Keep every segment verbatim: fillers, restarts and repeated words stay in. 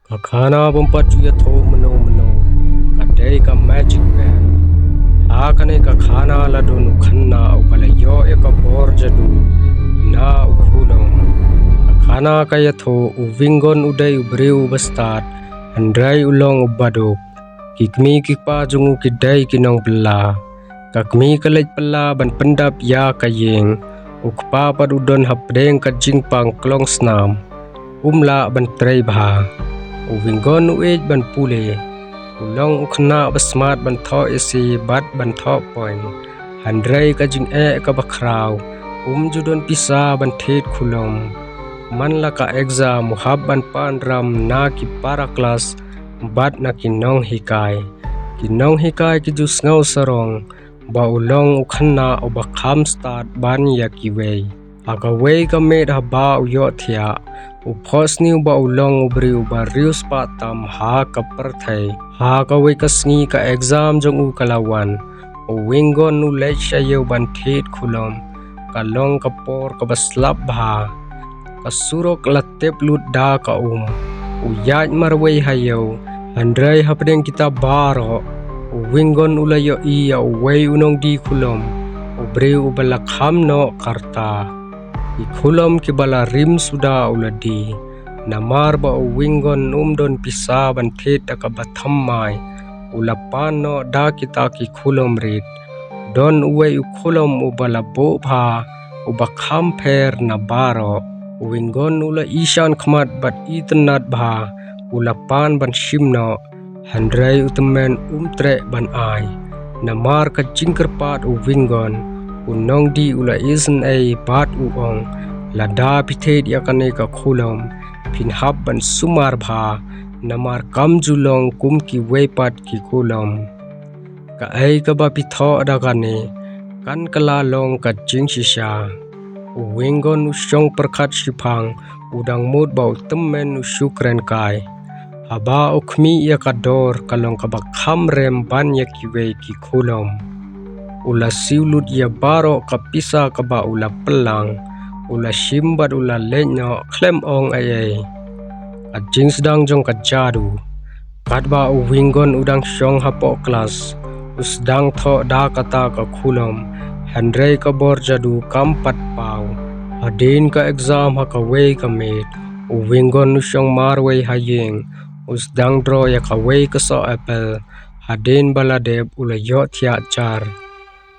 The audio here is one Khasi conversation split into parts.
Ka khana bym pat ju ïathuh mynno mynno, ka dei ka magic wand. Ha kane ka khana la don u khynnah uba la ïoh ïa ka bor jadu na u khulom. Ka khana ka ïathuh u Winggon u dei u briew uba stad, hynrei u long u baduk. Ki kmie ki kpa jong u ki dei ki nongbylla. Ka kmie ka leit bylla ban pyndap ïa ka ïing. U kpa pat u don hapdeng ka jingpang klong snam. Um lah ban trei bha. U Winggon u ïeit ban pule. U long u khynnah ba smat ban thoh essay bad ban thoh poem. Hynrei ka jingeh kaba khraw, um ju don pisa ban thied khulom. Man la ka exam u hap ban pan ram na ki para klas bad na ki nonghikai. Ki nonghikai ki ju sngew sarong ba u long u khynnah uba kham stad ban ïa kiwei. Ha kawei ka miet haba u ïohthiah, u phohsniew ba u long u briew uba riewspah tam ha ka pyrthei. Ha kawei ka sngi ka exam jong u ka la wan. U Winggon u leit sha ïew ban thied khulom. Ka long ka por kaba slap bha. Ka surok la tep lut da ka um. U ïaid marwei ha ïew, hynrei hapdeng kita baroh, u Winggon u la ïohi ïa uwei u nongdie khulom, u briew uba la kham noh ka rta. Ki khulom kiba la rim suda u la die. Namar ba u Winggon um don pisa ban thied da kaba thymmai, u la pan noh da kita ki khulom rit. Don uwei u khulom uba la buh bha, uba kham pher na baroh. U Winggon u la ishan khmat bad itynnad bha, u la pan ban shim noh. Hynrei u tymmen um treh ban ai. Namar ka jingkyrpad u Winggon, u nongdie u la isynei bad u ong, lada phi thied ïa kane ka khulom, phin hap ban sumar bha, namar kam ju long kum kiwei pat ki khulom. Kaei kaba phi thoh da kane, kan kylla long ka jingshisha. U Winggon u shong pyrkhat shiphang, u dang mut ba u tymmen u shu kren kai. Haba u khmih ïa ka dor ka long kaba kham rem ban ïa kiwei ki khulom. U la siew lut ïa baroh ka pisa kaba u la pynlang. U la shim bad u la leit noh khlem ong ei ei. Ka jingsdang jong ka jadu. Katba u Winggon u dang shong hapoh klas, u sdang thoh da kata ka khulom, hynrei ka bor jadu kam pat paw. Hadien ka exam ha kawei ka miet, u Winggon u shong marwei ha ïing, u sdang draw ïa kawei ka soh apple, hadien ba la dep u la ïohthiah jar.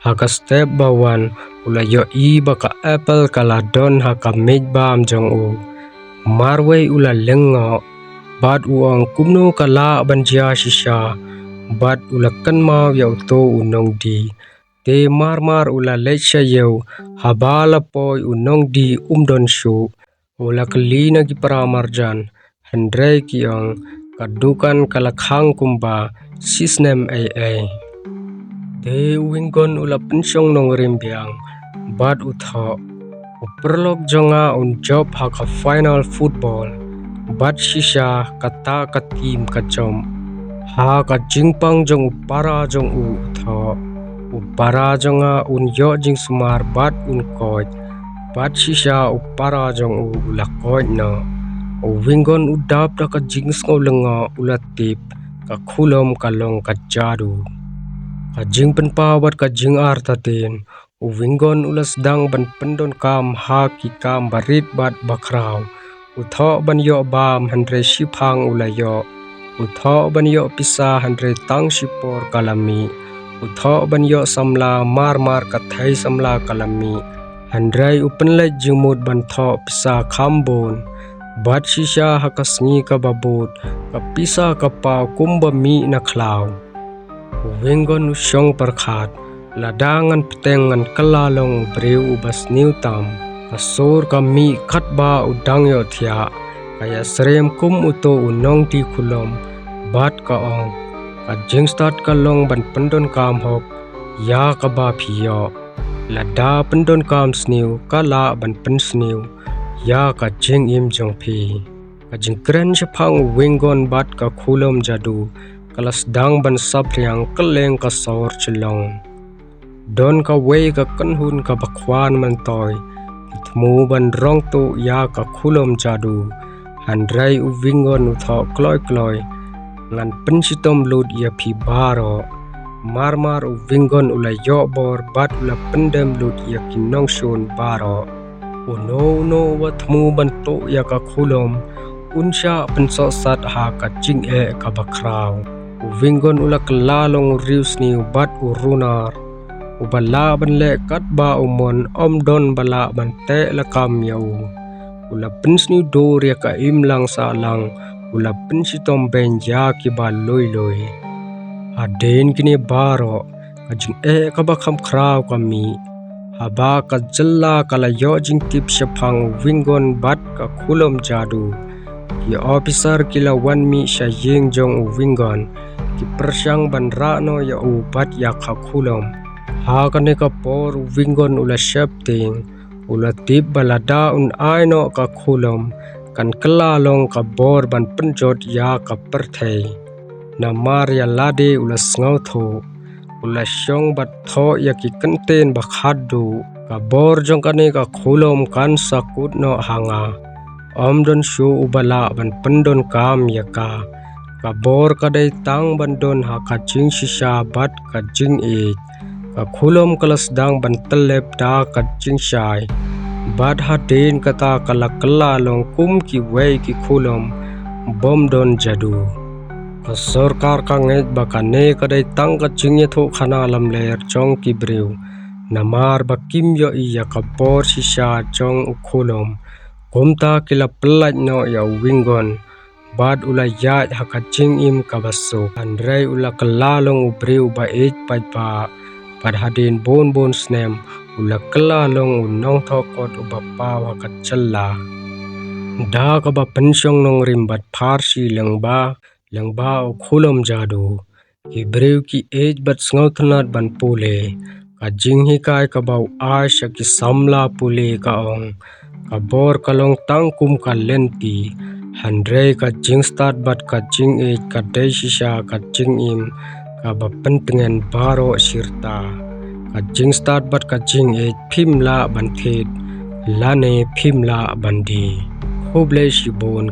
Ha ka step ba wan, u la ïohi ba ka apple ka la don ha ka miej bam jong u. Marwei u la lyngngoh, bad u ong kumno ka lah ban jia shisha, bad u la kynmaw ïa uto u nongdie. Te marmar u la leit sha ïew, haba la poi u nongdie um don shuh. U la kylli na ki para marjan, hynrei ki ong, ka dukan ka la khang kumba shisnem ei ei. Te u Winggon u la pynshong nongrim biang, bad u thoh, u paralok jong nga un jop ha ka final football, bad shisha kata ka team ka jop. Ha ka jingpang jong u para jong u u thoh, u para jong nga un ïoh jingsumar bad un koit. Bad shisha u para jong u u la koit noh. U Winggon u dap da ka jingsngew lyngngoh u la tip, ka khulom ka long ka jadu. Ka jingpynpaw bad ka jingartatien, u Winggon u la sdang ban pyndonkam ha ki kam barit bad bakhraw. U thoh ban ïoh bam hynrei shiphang u la ïoh. U thoh ban ïoh pisa hynrei tang shipor ka la mih. U thoh ban ïoh samla marmar ka thei samla ka la mih. Hynrei u pynleit jingmut ban thoh pisa kham bun. Bad shisha ha ka sngi kaba bud, ka pisa ka paw kumba mih na khlaw. U Winggon u shong pyrkhat, lada ngan bteng ngan kylla long u briew uba sniew tam. Ka sur ka mih katba u dang ïohthiah, ka ïasyriem kum uto u nongdie khulom, bad ka ong, ka jingstad ka long ban pyndonkam hok ïa kaba phi ïoh. Lada pyndonkam sniew ka lah ban pynsniew ïa ka jingim jong phi. Ka jingkren shaphang u Winggon bad ka khulom jadu ka la sdang ban saphriang kylleng ka sor Shillong. Don kawei ka kynhun kaba khwan myntoi, ki thmu ban rong tuh ïa ka khulom jadu. Hynrei u Wingon u thoh kloi kloi, ngan pynshitom lut ïa phi baroh. Mar mar u Wingon u la ïoh bor bad u la pyndem lut ïa ki nongshun baroh. Uno uno uba thmu ban tuh ïa ka Khulom un shah pynsohsat ha ka jingeh kaba khraw. U Wingon u la kylla long u riewsniew bad u runar, uba lah ban leh katba u mon, ym don ba lah ban teh lakam ïa u. U la pynsniew dur ïa ka imlang sahlang, u la pynshitom beiñ ïa kiba lui lui. Hadien kine baroh, ka jingeh kaba kham khraw ka mih. Haba ka jylla ka la ïoh jingtip shaphang u Wingon bad ka Khulom jadu, ki ophisar ki la wan mih sha ïing jong u Wingon, ki pyrshang ban rah noh ïa u bad ïa ka Khulom. Ha kane ka por u Wingon u la sheptieng, u la tip ba lada un ai noh ka Khulom, kan kylla long ka bor ban pynjot ïa ka pyrthei. Namar ïa lade u la sngewthuh, u la shong bad thoh ïa ki kyntien ba khatduh, ka bor jong kane ka Khulom kan sa kut noh ha nga. Ym don shuh uba lah ban pyndonkam ïa ka. Ka bor ka dei tang ban don ha ka jingshisha bad ka jingïeit. Ka Khulom ka la sdang ban tyllep da ka jingshai. Bad hadien kata ka la kylla long kum kiwei ki Khulom bym don jadu. Ka sorkar ka ngeit ba kane ka dei tang ka jingïathuhkhana lamler jong ki briew. Namar ba kim ïohi ïa ka bor shisha jong u Khulom. Kumta ki la pyllait noh ïa u Wingon. Bad u la ïaid ha ka jingim kaba suk. Hynrei u la kylla long u briew uba ïeit paidbah. Bad hadien bun bun snem, u la kylla long u nongthoh kot uba paw ha ka jylla. Da kaba pynshong nongrim bad pharshi lyngba, lyngba u Khulom jadu, ki briew ki ïeit bad sngewtynnat ban pule. Ka jinghikai kaba u ai sha ki samla pule ka ong, ka bor ka long tang kum ka lynti. Hynrei ka jingstad bad ka jingïeit ka dei shisha ka jingim kaba pyntngen baroh shirta. Ka jingstad bad ka jingïeit phim lah ban thied, lane phim lah ban die. Khublei shibun.